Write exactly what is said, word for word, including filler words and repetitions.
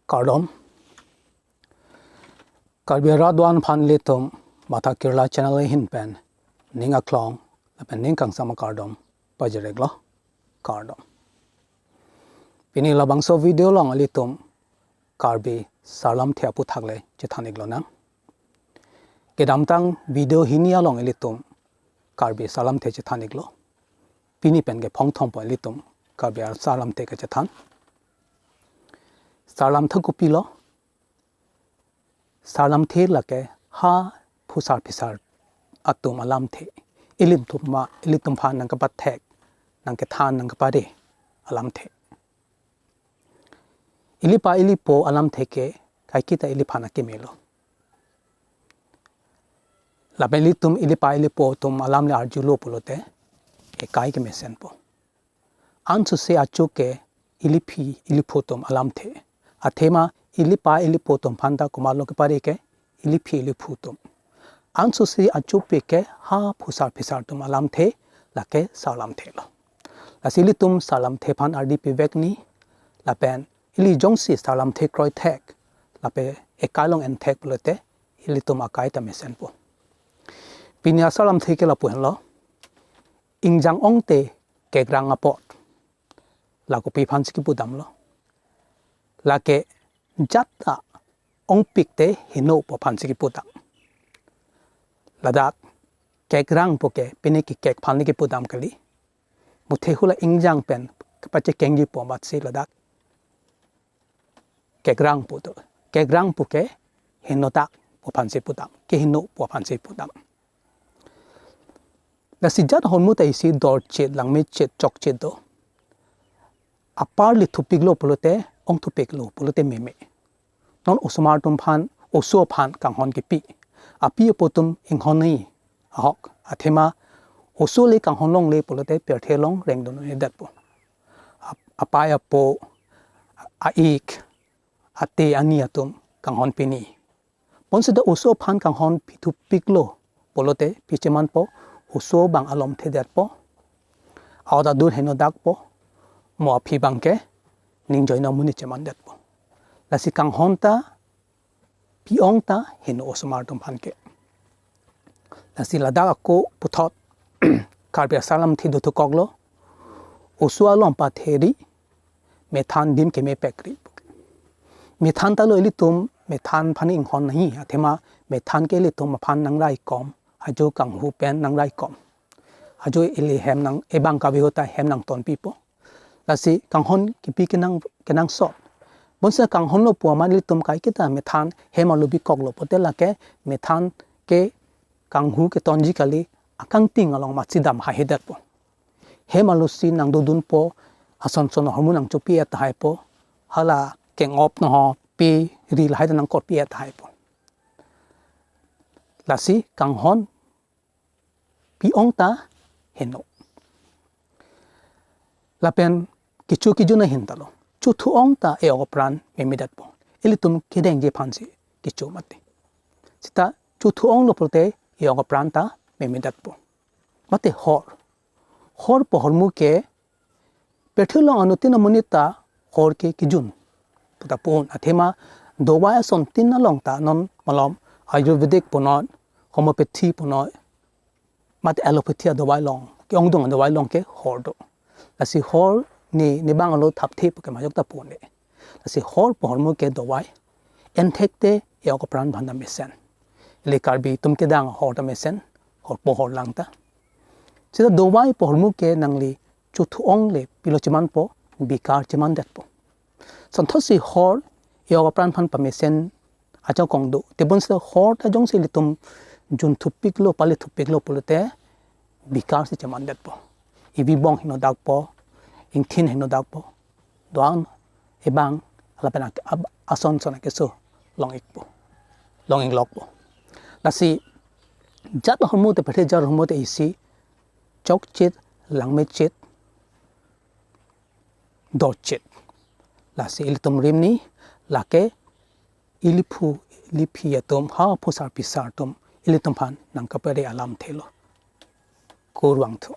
Kardom. Karbi arat do-an aphan ilitum Matha Kirla channel ahin pen ning aklong lapen ning kangsam akardom pajir-iklo. Kardom. Pini labangso video along ilitum Karbi sarlamthe aputhak le chethan-iklonang. Kedamtang video hini along ilitum Karbi sarlamthe chethan-iklo. Pini pen ke phongthom pen ilitum Karbi asarlamthe kechethan. Sarlamthe kopilo? Sarlamthe lake ha phusar phisar atum alamthe. Ilitum ma, ilitum aphan nangkepathek, nangkethan, nangkepare alamthe. Ilipa ilipo alamthe ke kaiketa iliphan akemelo. Lapen ilitum ilipa ilipo atum alam le arjulo pulote ekai kemesenpo. Ansose acho ke iliphi iliphu atum alamthe. Athema ilipa ilipo atum aphanta komatlo kepare ke iliphi iliphu atum. Ansose achopi ke ha phusar phisar atum alamthe lake sarlamthelo. Lasi ilitum sarlamthe aphan ardi pivekji lapen ili jongsi sarlamthe kroithek lapen ekai along enthek pulote ilitum akai ta mesenpo. Pini asarlamthe ke lapu henlo. Ingjang ongte kekrang apot. La kopi aphansi kipudamlo? Lake jat ta ongpik te henopo aphansi kipudam. Ladak kekrangpo ke pine kekek aphan le kipudam kali. Muthe hula ingjang pen kepachekengjipo amatsi ladak kekrangpo to. Kekrangpo ke henodakpo aphansi pudam, kehenopo aphansi pudam. Lasi jat ahormu ta isi dorchit, langmechit, chokchit do. Apar le thupiklo pulote, ongthupiklo pulote meme. Non osomar atum aphan, oso aphan kanghon kipi. Api apo atum inghon nangji ahok. Athema oso le kanghon longle pulote pirthe along rengdun un-edetpo. Ap-, apei apo, a-ik, ate ani atum kanghon pini. Bonsita oso aphan kanghon pithupiklo pulote pi chemanpo, oso abang alomthedetpo, a-ot adur henodakpo, mo aphi abang ke ning joina amonit chemandetpo. Lasi kanghon ta pi-ong ta heno osomar atum aphan ke. Lasi ladak ako puthot Karbi asarlamthe dothukoklo. Oso alom patheri, methan adim kemepekri. Methan ta lo ilitum, methan aphan inghon nangji, athema methan ke ilitum aphan nangraikom, ajo kanghu pen nangraikom. Ajo ili hem nang, ebang kave ahut ta hem nangtonpipo. Lasi kanghon kipi kenang, kenangsot. Bonsita kanghonlo pu amat ilitum kaiketa methan hem arlo bikoklo pulote lake methan ke kanghu ketonji kali, akangting along matsi dam haihedetpo. Hem arlosi nangdodunpo, ason son ahormu nangchopi-et tahaipo, hala kengop noho pe ri lahai ta nangkorpi-et tahaipo. Lasi kanghon pi-ong ta heno. Lapen kecho kejun ahin ta lo. Chothu-ong ta e-ok apran memedetpo. Ilitum kedengji aphansi kecho mati. Sita chothu-onglo pulote e-ok apran ta memedetpo. Mate hor. Hor pu ahormu ke pirthe along anuttin amonit ta hor ke kejun puta pu-un, athema dawai asontin along ta non malom Ayurvedic punoi, homeopathy punoi, mate allopathy adawai along, ke-ongdung adawai along ke hor do. Lasi hor ne, ne bang arlo thapthe pu ke majok ta pu-un-e. Lasi hor pu ahormu ke dawai. Enthekte e-ok apran aphan ta mesen. Ili Karbi atum kedang hor ta mesen. Hor pohor lang ta. Sita dawai pu ahormu ke nangli chothu-ongle pilo chemanpo, bikar chemandetpo. Sonthotsi hor e-ok apran aphan pamesen ajakong do. Tebonsita hor ta jongsi ilitum junthupiklo, palithupiklo pulote bikarsi chemandetpo. Ivi bong henodakpo, ingthin henodakpo. Do-an ebang lapen ak-, ab-, ason son akeso long-ikpo, long-iklokpo. Lasi jat ahormu te, pirthe jat ahormu te isi chokchit, langmechit, dorchit. Lasi ilitum rimni lake iliphu iliphi atum, ha phusar phisar atum ilitum aphan nangkapare alamthe lo. Kurvangthu.